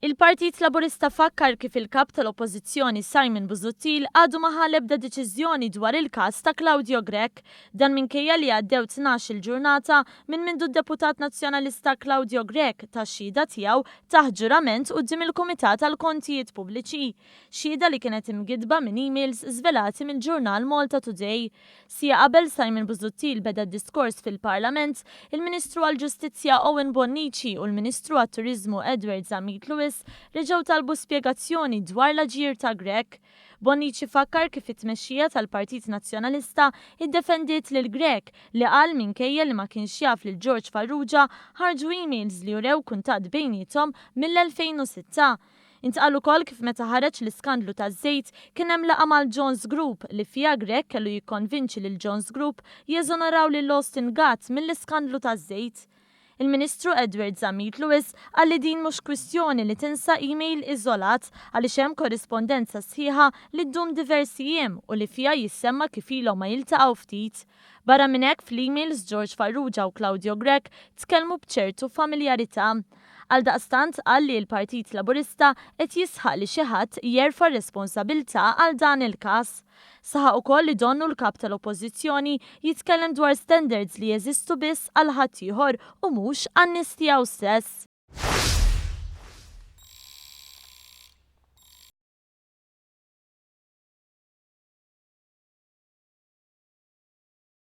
Il-Partit Laburista fakkar kif il-Kap tal-Oppożizzjoni Simon Busuttil għadu ma ħa l-ebda deċiżjoni dwar il-każ ta' Claudio Grech. Dan minkejja li għaddew 12-il ġurnata minn mindu d-deputat Nazzjonalista Claudio Grech ta x-xhieda tiegħu taħt ġurament quddiem il-Kumitat għall-Kontijiet Pubbliċi. Xhieda li kienet imgiddba minn emails żvelati mill-ġurnal Malta Today. Siegħa qabel Simon Busuttil beda d-diskors fil-Parlament, il-Ministru għall-Ġustizzja Owen Bonnici u l-Ministru għat-Turiżmu Edward Zammit Lewis reġgħu talbu spjegazzjoni dwar l-aġir ta' Grech. Bonnici fakkar kif it-tmexxija tal-Partit Nazzjonalista iddefendiet lil Grech li qal minkejja li ma kienx jaf lil George Farrugia ħarġu emails li urew kuntatt bejniethom mill-2006. Intqal ukoll kif meta ħareġ l-iskandlu taż-żejt kien hemm laqgħa mal-Jones Group li fiha Grech kellu jikkonvinċi lil Jones Group jeżonoraw lil Austin Gatt mill-iskandlu taż-żejt. Il-Ministru Edward Zammit Lewis qal li din mhux kwistjoni li tinsa email iżolat għaliex hemm korrispondenza sħiħa li ddum diversi jiem u li fiha jissemma kif ilhom ma jiltaqgħu ftit. Barra minn hekk fl-emails George Farrugia u Claudio Grech tkellmu b'ċertu familjarità. Għaldaqstant qal li l-Partit Laburista qed jisħaq li xi ħadd jerfa' r-responsabilità għal dan il-każ. Saħaq ukoll li donnu l-Kap tal-Oppożizzjoni jitkellem dwar standards li jeżistu biss għal ħaddieħor u mhux għan-nies tiegħu stess.